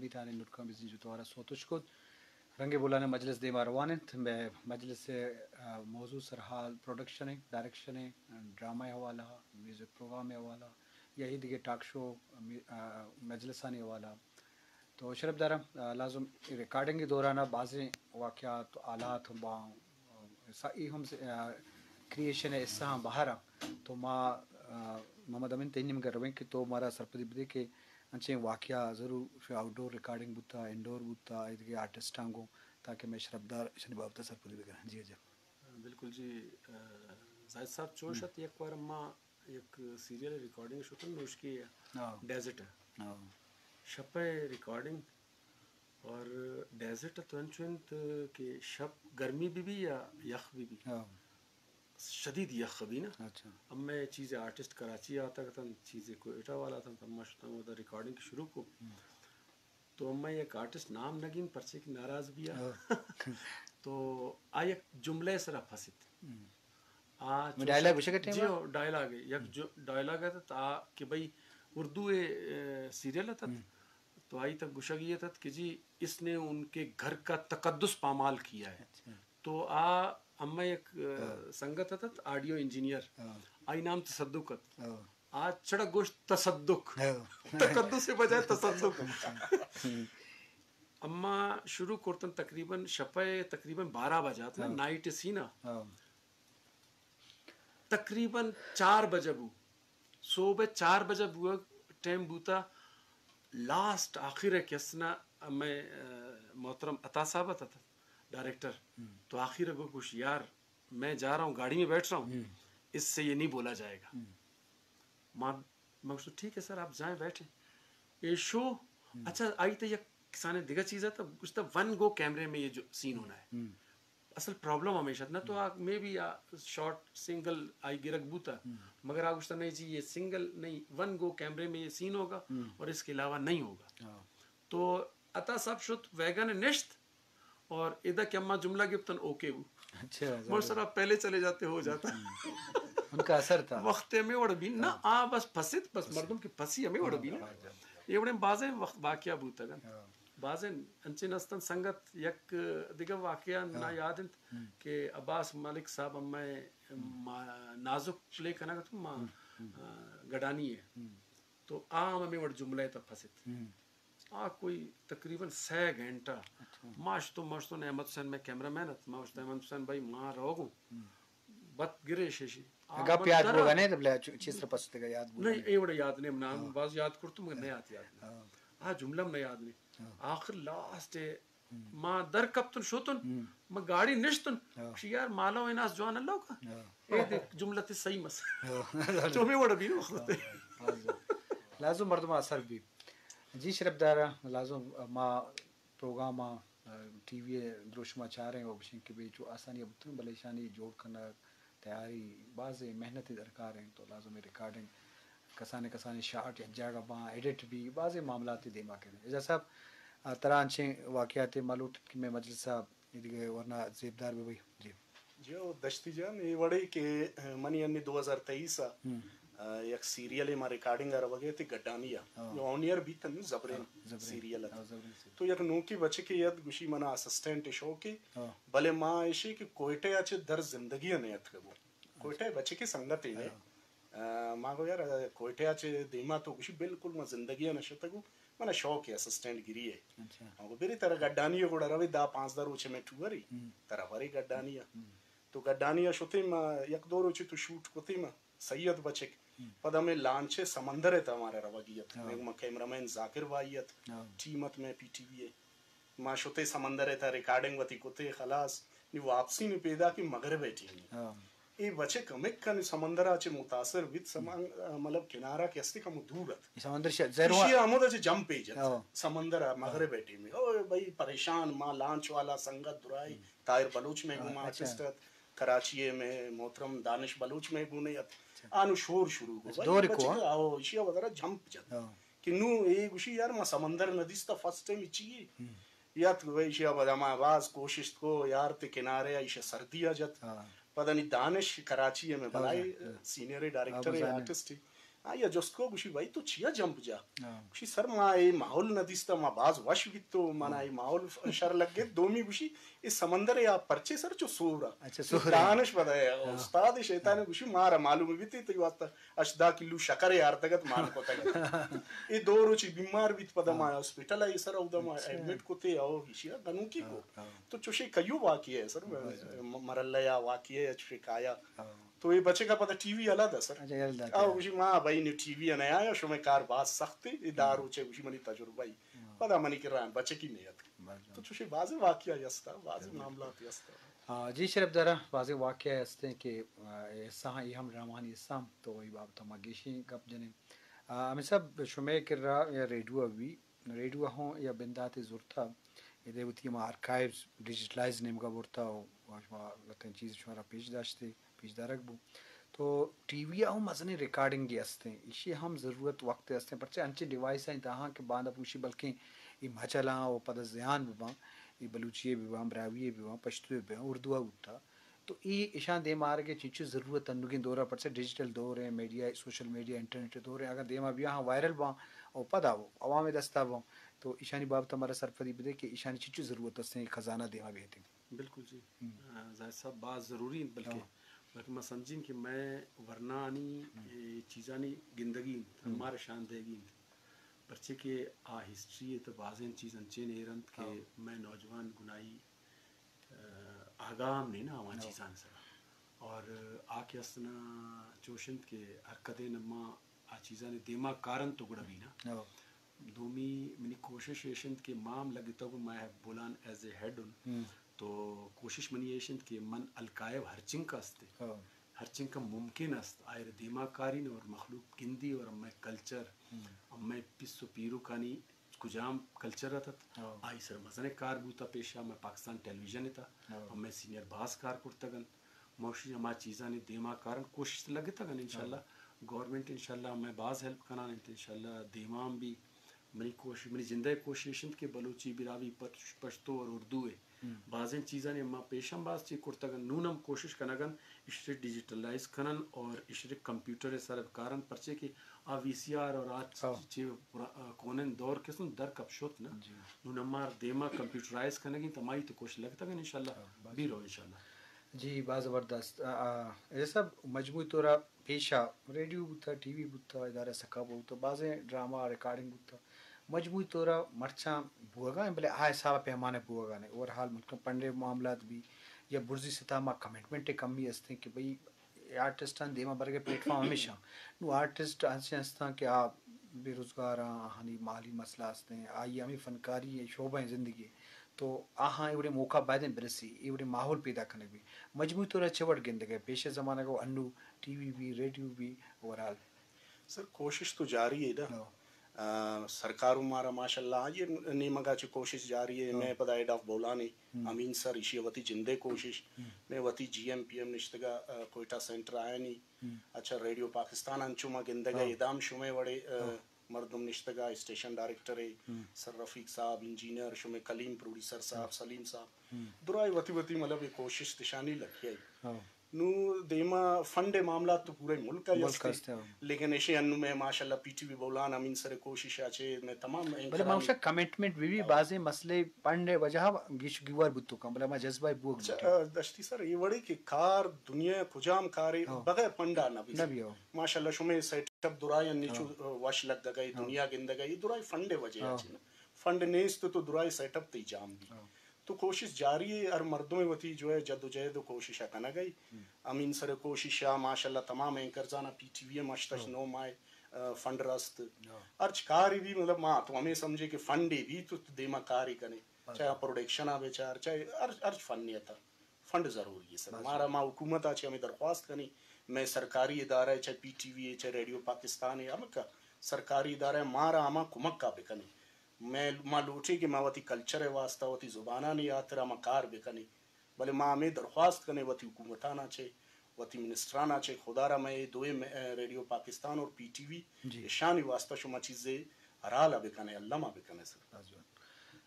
تانے نٹکاں بزنی جو توارا سوتش کت۔ رنگ بولانے مجلس دیما روان انت۔ مئے مجلس ءِ، آ، موضوع سرحال پروڈکشن ءِ، ڈائریکشن ءِ، ڈرامہ ءِ حوالہ، میوزک پروگرام ءِ حوالہ، یا ہی دیگہ ٹاک شو، می-، آ، مجلسانی حوالہ۔ تو شرپ دارم، آ، لازم ریکارڈنگ ءِ دوران بازیں واقعات، حالات باں، سا-، اے ہم س-، آ، کریئیشن ءِ حصہ ہم بہر آں۔ تو ما، آ، محمد امین تئی نیمگ ءَ رویں کہ تو مارا سرپدی بدے کہ انچیں واقعہ ضرور آؤٹ ڈور ریکارڈنگ بوتا، انڈور بوتا، ایدگہ آرٹسٹاں گوں، تاکہ مئے شرپدار اشانی بابت ءَ سرپدی بکناں۔ جی اجا۔ بالکل جی، آ، زاہد صاحب چوش ات، یک وار ما یک سیریل ریکارڈنگ شتن نوشکی ءَ، ہاں۔ ڈیزرٹ ءَ۔ ہاں۔ شپ ءِ ریکارڈنگ اور ڈیزرٹ تو انچو انت کہ شپ گرمی بہ بی یا یخ بہ بی۔ ہاں۔ شدید یخ بی نا۔ اچھا۔ ہمے چیز آرٹسٹ کراچی آتگ اتنت، چیز کوئٹہ والا اتنت، ہما شتاں اودا ریکارڈنگ شروع کو۔ ہم۔ تو ہمے یک آرٹسٹ نام نہ گین پرچے کہ ناراض بیا۔ ہاں۔ تو آ یک جملہ سرا پھست۔ ہم۔ آ ہمے چوش ڈائلاگ ات، گوشگ ءِ ٹائم جی ءَ؟ ہو، ڈائلاگ ءَ۔ یک ہم۔ جو ڈائلاگ ات آ کہ بھئی اردو ءِ، اے، سیریل ات۔ ہم۔ تو آئی تک گوشگ ات کہ جی اس نے ان کے گھر کا تقدس پامال کیا ہے۔ اچھا۔ تو آ ہمے یک، اے، ہاں۔ سنگت ات، آڈیو انجینئر۔ ہاں۔ آئی نام تصدق ات۔ ہاں۔ آ چڑا گوشت تصدق۔ ہاں۔ تقدس ءِ بجائے تصدق۔ ہم۔ اما شروع کرتن تقریباً شپ ءِ تقریباً بارہ بجہ ات نا، ہاں۔ نائٹ سین ءَ۔ ہاں۔ تقریباً چار بجہ بو۔ صبح چار بجہ بوگ ٹائم بوتا۔ لاسٹ آخر ءَ کہ است نا، مئے، اے، محترم عطا صاحب ات، ات ڈائریکٹر۔ ہم۔ تو آخر ءَ گو-، گوش، یار، میں جا رہا ہوں، گاڑی میں بیٹھ رہا ہوں، ہم۔ اس سے یہ نہیں بولا جائے گا۔ ہم۔ ما، ما گوشت، ٹھیک ہے سر، آپ جائیں بیٹھیں۔ اے شو، ہم۔ اچھا، آئی تے یک کسانیں دگہ چیز ات، گوشتا ون گو کیمرے میں یہ جو سین ہونا ہے۔ ہم۔ اصل پرابلم ہمیش ات نا، تو آ مے بی آ شاٹ سنگل آئی گرگ بوتا، ہم۔ مگر آ گوشتا نہیں جی، یہ سنگل نہیں، ون گو کیمرے میں یہ سین ہوگا، ہم۔ اور اس کے علاوہ نہیں ہوگا۔ ہاں۔ تو عطا صاحب شت ویگن نشت اور ادا کہ اما جملہ گپتن اوکے بو۔ اچھا، مر سر آپ پہلے چلے جاتے ہو جاتا۔ ہم۔ ان کا اثر تھا۔ وقت ہمے وڑ بی نا، ہاں۔ آ بس پھست، بس پھست۔ مردم کہ پھسی ہمے وڑ بی نا۔ ہاں، ہاں۔ اے وڑیں بازیں وقت واقعہ بوتگن۔ ہاں۔ بازیں انچیں استن سنگت، یک دگہ واقعہ نا، ہاں۔ یاد انت، ہم۔ کہ عباس ملک صاحب ہمے، ہم۔ ما نازک پلے کنگ ات ما، ہم، ہم۔ آ، گڈانی ہے۔ ہم۔ تو آ ہم ہمے وڑ جملہ ءِ تہ پھست۔ ہم۔ آ کوئی تقریباً سہ گھنٹہ۔ اچھا۔ ما شتو، ما شتو، احمد حسین مئے کیمرہ مین ات، ما گوشت، احمد حسین بھائی، ما روگ اوں۔ ہم۔ بت گرے ششی۔ آ گپ من یاد درا بوگا نہیں، تب لے چ-، چیز سر پھستگا یاد بوگا نہیں، نہیں۔ اے وڑا یاد نہیں، من ہاں۔ باز یاد کرتو، مگر نہیں آت یاد۔ ہاں۔ آ جملہ من یاد نہیں۔ ہاں۔ آخر لاسٹ ہے، ہم۔ ما در کپتن شوتن، ہم۔ ما گاڑی نشتن۔ ہاں۔ گوشی، یار، مالا و اناس جوان اللہ کا۔ ہاں۔ اے دے جملہ تے صحیح مس۔ ہاں۔ تو ہمے وڑا بی وقت تے۔ ہاں، ہاں۔ لازم مردم اثر بی۔ جی شرپ دارا، لازم ما پروگرام آ، ٹی وی ءِ دروشم ءَ چاریں و گوشیں کہ بے چو آسانی ءَ بوتن، بلے ایشانی جوڑ کنگ، تیاری، بازیں محنت درکار انت و لازم ریکارڈنگ، کسانیں کسانیں شاٹ یک جاگہ باں، ایڈٹ بی، بازیں معاملات دیما کن۔ اعجاز صاحب، آ، ترا انچیں واقعاتے ما لوٹت کہ مئے مجلس ءَ اے دگہ ورنا زیبدار بہ بی۔ جی۔ جی او دشتی جان، اے وڑے کہ منی انی دو ہزار تئیس ءَ، ہم۔ آ، یک سیریلے ما ریکارڈنگ ءَ روگ ءَ اتیں گڈانی ءَ۔ ہاں۔ جو آن ایئر بیت انت، زبریں ہاں، زبریں۔ سیریل ات۔ ہاں، زبریں سیریل۔ تو یک نوکی بچکے ات، گوشی منا اسسٹنٹ شوق ایں، ہاں۔ بلے ما ایشی کہ کوئٹہ ءَ چہ در زندگی ءَ نیاتکگ بو۔ کوئٹہ ءِ بچکے سنگتے نے۔ ہاں۔ آ، ما گو یار، کوئٹہ ءَ چہ دیما تو؟ گوشی بالکل، ما زندگی ءَ نہ شتگ اوں، منا شوق ایں اسسٹنٹ گری ءِ۔ اچھا۔ ما گو بری ترا گڈانی ءَ گڑا روے، دہ پانزدہ روچ مئے ٹور ایں، ہم۔ ترا برے گڈانی ءَ۔ ہم۔ تو گڈانی ءَ شتیں ما، یک دو روچے تو شوٹ کتیں ما، سید بچک۔ ہم۔ پدا مئے لانچ ءَ سمندر ءِ تہ مارا روگی ات۔ ہاں۔ مئے گوما کیمرہ مین ذاکر بھائی ات، ہاں۔ ٹیم ات مئے پی ٹی وی ءِ۔ ما شتیں سمندر ءِ تہ، ریکارڈنگ وتی کتیں، خلاص۔ نی واپسی نی پیداک ایں مغرب ءِ ٹیم ءَ۔ ہاں۔ اے بچک ہمک کن سمندر ءَ چہ متاثر بیت، سم-، ہم۔ مطلب کنارہ کہ استے کمو دور ات۔ اے سمندر ش-، زیرو ایشی ءَ ہمود ءَ چہ جمپ اے جت۔ ہاں۔ سمندر ءَ مغرب ءِ ٹیم ءَ۔ او بھائی پریشان ما، لانچ والا سنگت درائے، ہم۔ طاہر بلوچ مئے ہاں، گوما اچھا۔ آرٹسٹ ات، کراچی ءَ مئے محترم دانش بلوچ مئے گونے ات۔ اچھا۔ آنو شور شروع کو۔ اچھا، بھائی، دور بچک کو، ہاں۔ آؤ، ایشی ءَ وتارا جمپ جت۔ ہاں۔ کہ نوں اے گوشی، یار، ما سمندر نہ دیستہ، فرسٹ ٹائم اے چی اے؟ ہم۔ یات گوشی، ابا ما باز کوشست کو، یار، تے کنارے ءَ، ایشی ءَ سردی ءَ جت۔ ہاں۔ پدا نی دانش کراچی ءَ مئے ہاں، بلائی ہاں۔ سینئر ڈائریکٹر ہاں، اے، بزاں۔ آرٹسٹ اے۔ آئی ءَ جست کو، گوشی، بھائی تو چیا جمپ جا؟ ہاں۔ گوشی، سر ما اے ماحول نہ دیستا، ما باز وش بیتو، منا اے ماحول شر لگت۔ دومی گوشی، اے سمندر ءِ آپ پرچے سر چو سور ءَ؟ اچھا، سور ءَ۔ دانش پدا ہے، ہاں۔ استاد شیطان گوشی، مارا معلوم بیتی تئی واسطہ ہشت دہ کلو شکر ءِ آرتگت مان کتگت۔ اے دو روچی بیمار بیت، پدا ما ہاسپٹل ءَ اے سر اودا ما اچھا۔ ایڈمٹ کتے او ایشی ءَ گنوکی کو۔ ہاں، ہاں۔ تو چوشے کئیو واقعہ ہے سر، ہاں، ہاں۔ م-، مرلہ یا واقعہ ہے چوشے کایا۔ ہاں۔ تو اے بچک ءَ پدا ٹی وی یلہ دا سر۔ اچھا، یلہ دا۔ آ، گوشی، ما بھائی نے ٹی وی ءَ نہ آیا، شمئے کار باز سخت ہے، اے دار روچے گوشی منی تجربہ ہی۔ ہاں۔ پدا منی کرا بچکی نہیں اتک۔ بس۔ تو چوشے بازیں واقعہ ہستا، بازیں معاملات ہستا۔ ہاں، جی شرف دارا، بازیں واقعہ ہستیں کہ، آ، اے حصہ ہاں، اے ہم ڈرامہانی حصہ ہم، تو اے بابت ما گیشیں گپ جنیں۔ آ، ہمیں سب شمئے کرا یا ریڈیو ءَ بھی، ریڈیو ءَ ہوں یا بنداتے زرتا، ادے وتی ہما آرکائیوز ڈیجیٹلائز نیمگا برتا و شما لتیں چیز شمارا پیش داشتے، پیش دارگ بو۔ تو ٹی وی ءَ ہوں مزنیں ریکارڈنگے ہستیں، ایشی ہم ضرورت وقت ہستیں، پرچہ انچیں ڈیوائس ہیں تاہاں کہ باندا پوشی بلکیں اے مچلاں و پدا زیان بباں، اے بلوچی بباں، براہوئی بباں، پشتو بباں، اردو بوتا۔ تو اے اشاں دیما آرگ ءِ چنچو ضرورت انوگیں دور ءَ، پرچہ ڈیجیٹل دور ءِ، میڈیا، سوشل میڈیا، انٹرنیٹ ءِ دور ءِ، اگر دیما بیا ہاں وائرل باں او پدا عوام ءِ دستا باں، تو اشانی بابت ءَ مارا سرپدی بدے کہ اشانی چنچو ضرورت است ایں، خزانہ دیما بیتیں۔ بالکل جی۔ ہم۔ آ، زاہد صاحب باز ضروری انت، بلکہ، ہاں۔ بلکہ ما سمجھیں کہ مئے ورنانی، ہم۔ اے چیزانی گندگی انت، ہم۔ مارا شان دیگی انت۔ پرچے کہ آ ہسٹری ءِ تو بازیں چیز انچیں ایر انت کہ ہاں۔ مئے نوجوان گناہی آگاہ ہم نہیں نا ہما چیزان سرا۔ اور آ کہ است نا چوش انت کہ ہر کدے نما آ چیزان دیما کارن تو گڑا بھی نا۔ دومی منی کوشش ایش انت کہ ما ہم لگتگ، ما بولان ایز اے ہیڈ ان۔ تو کوشش منی ایش انت کہ من الکائیو ہر چنکا است، ہر چنکا ممکن است، آئر دیما کارین اور مخلوق گندی اور ہمیں کلچر، ہمیں پس و پیروکانی کجام کلچر ات ات، آئی سر مزنیں کار بوتا پیشا، مئے پاکستان ٹیلی ویژن اتا، ہم مئے سینئر باز کار کرتگ انت۔ موشی ہما چیزانی دیما کارن کوشش لگتگ انت، انشاءاللہ گورنمنٹ انشاءاللہ مئے باز ہیلپ کنان انت، انشاءاللہ دیما ہم بھی منی کوشش، منی جندئے کوشش انت کہ بلوچی، براہوئی، پش-، پشتو اور اردو ءِ بازیں چیزانی ما پیش ہم باز چی کرتگ انت، نون ہم کوشش کنگ انت، اشرے ڈیجیٹلائز کنن اور اشرے کمپیوٹر ءِ سر بکارن، پرچے کہ آ وی سی آر اور آ چ-، چ-، چ-، پورا-، آ، کونن دور کسن در کپ شت نا۔ نون ہمار دیما کمپیوٹرائز کنگی انت، ہمائی تو کوشش لگتگ انت انشاءاللہ۔ بیرو انشاءاللہ۔ جی، باز زبردست۔ آ، آ، ایسا مجموعی طور پیشا ریڈیو بوتا، ٹی وی بوتا، ادارہ ثقافت بوتا، بازیں ڈرامہ ریکارڈنگ بوتا۔ مجموعی طور ءَ مرچاں بوگا ایں، بلے آ حساب ءَ پیمانے بوگا نہ ایں۔ اوور آل ملک ءَ پنڈ ءِ معاملات بی یا برزی سطح ما کمٹمنٹ ءِ کمی استیں کہ بھئی آرٹسٹاں دیما برگ ءِ پلیٹ فارم ہمیشاں۔ نوں آرٹسٹ انچیں استاں کہ آ بے روزگار آں، آہانی مالی مسئلہ استیں، آئی ہمیں فنکاری شعبہ ایں زندگی، تو آہاں اے وڑیں موقع بایدیں برسی، اے وڑیں ماحول پیدا کنگ بی۔ مجموعی طور ءَ چہ وڑ گندگ ءَ پیش ءِ زمانگ ءَ انو ٹی وی بی، ریڈیو بی، اوور آل سر، کوشش تو جاری ہے نا۔ آ، سرکار مارا ماشاءاللہ آئی نیمگا چہ کوشش جاری ہے۔ میں پدا ہیڈ آف بولان ہے۔ امین سر ایشی وتی جندے کوشش۔ میں وتی جی ایم پی ایم نشتگا، آ، کوئٹہ سینٹر آیانی۔ اچھا، ریڈیو پاکستان انچو ما گندگا ادام شمے وڑے، آ، مردم نشتگا، اسٹیشن ڈائریکٹر ہے، سر رفیق صاحب، انجینئر، شمے کلیم پروڈیوسر صاحب، سلیم صاحب۔ درائے وتی وتی مطلب یہ کوشش تشانی لگی ہے۔ نوں دیما فنڈ ءِ معاملات تو پورے ملک ءَ است، لیکن ایشی انوں میں ماشاءاللہ پی ٹی وی بولان امین سر کوشش ءَ چہ میں تمام بلے ما گوشاں کمٹمنٹ بی بی بازیں مسئلے فنڈ ءِ وجہ ءَ گیش گیوار بوتو کن، بلے ما جذبہ بوگ اچھا، بوتو۔ آ، دشتی سر، یہ وڑی کہ کار دنیا کجام کارے بغیر فنڈ ءَ نہ بی۔ نہ بی ہو۔ ماشاءاللہ شمے سیٹ اپ درائے نیچو، آ، وش لگگا، دنیا گندگا، یہ درائے فنڈ ءِ وجہ ءَ چہ نا۔ فنڈ نیست تو درائے سیٹ اپ تئی جام بی۔ تو کوشش جاری ہے، ہر مردم وتی جو ہے جد و جہد و کوشش ءَ کنگ ءَ۔ امین سر کوشش ءَ ماشاءاللہ تمام اینکرزانا پی ٹی وی ءَ مشتش نو ماہ، آ، فنڈ رست۔ ہرچ کاری بھی مطلب ما تو ہمیں سمجھے کہ فنڈ بھی تو دیما کاری کنے، چاہے پروڈکشن آ بیچار، چاہے ہر، ہرچ فن ءَ تا فنڈ ضروری ہے سر۔ مارا ما حکومت آ چہ ہمیں درخواست کنی، میں سرکاری ادارہ ہے، چاہے پی ٹی وی ہے، چاہے ریڈیو پاکستان ہے، ہم کا سرکاری ادارہ ہے، مارا ہما کمک کا بکنی۔ میں، ما لوٹیں کہ ما وتی کلچر ءِ واسطہ، وتی زبانانی ہاترا ما کار بکنیں، بلے ما ہمے درخواست کنیں وتی حکومتانا چہ، وتی منسٹرانا چہ، خدا را مئے دوئیں م-، ریڈیو پاکستان اور پی ٹی وی، اشانی واسطہ شما چیزے ہرحال ءَ بکنے، الم ءَ بکنے سر۔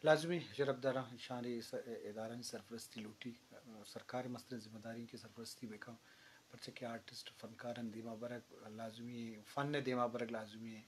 لازمی شرفداراں اشانی س-، ادارانی سرپرستی لوٹی، سرکار مستریں ذمہ داری کہ سرپرستی بکن۔ پرچہ کہ آرٹسٹ، فنکاراں دیما برگ لازمی ایں، فن ءِ دیما برگ لازمی ایں۔